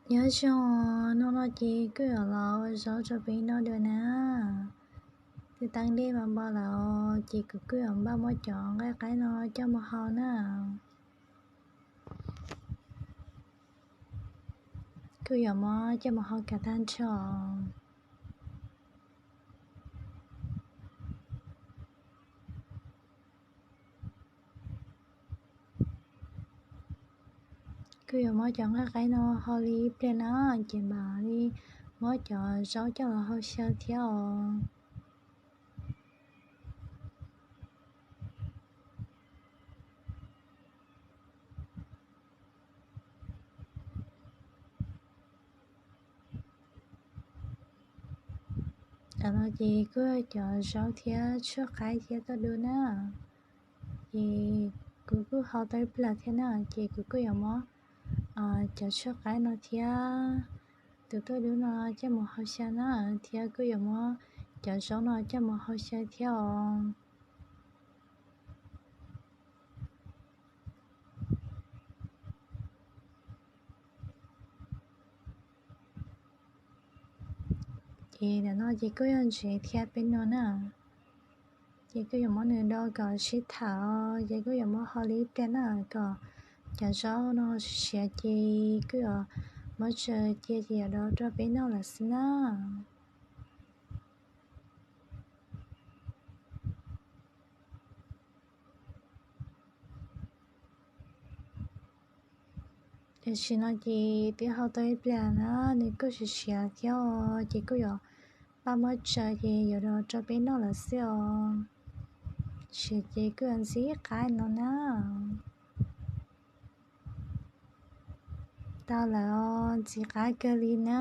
Nyob zoo, hnub no ces kuj yuav los ua zaub rau peb noj dua na. Twb teeb dej npau npau lawm ces kuv kuj yuav npaj muab cov nqaij qaib no coj mus hau na. Kuj yuav muab coj mus hau kom tag nrho. Kuj yuav muab cov nqaij qaib no hau li ib pliag na, ces mam li muab cov zaub coj los hau xyaw thiab os. Tam no ces kuj cov zaub thiab tshuaj qaib thiab tuaj dua na. Ces kuv kuj hau tau ib pliag thiab na, ces kuv kuj yuav muab cov tshuaj qaib no thiab tus tuaj dua no coj mus hau xyaw na, thiab kuj yuav muab cov zaub no coj mus hau xyaw thiab os. Ces ntawm no ces kuj yog ntsev thiab peb no na. Ces kuj yuav muab nws do kom sib tham, ces kuj yuav muab hau li ib pliag na, kom cov zaub no siav ces kuj yuav muab tsaws cia ces yuav do rau peb noj lawm xwb na. Tam sim no ces twb hau tau ib pliag na, nws kuj siav siav thiab os, ces kuj yuav npaj muab tsaws ces yuav do rau peb noj lawm xwb os. Siav ces kuj yuav ntxim qab no na. Tau lawm os, ntxim qab kawg li na.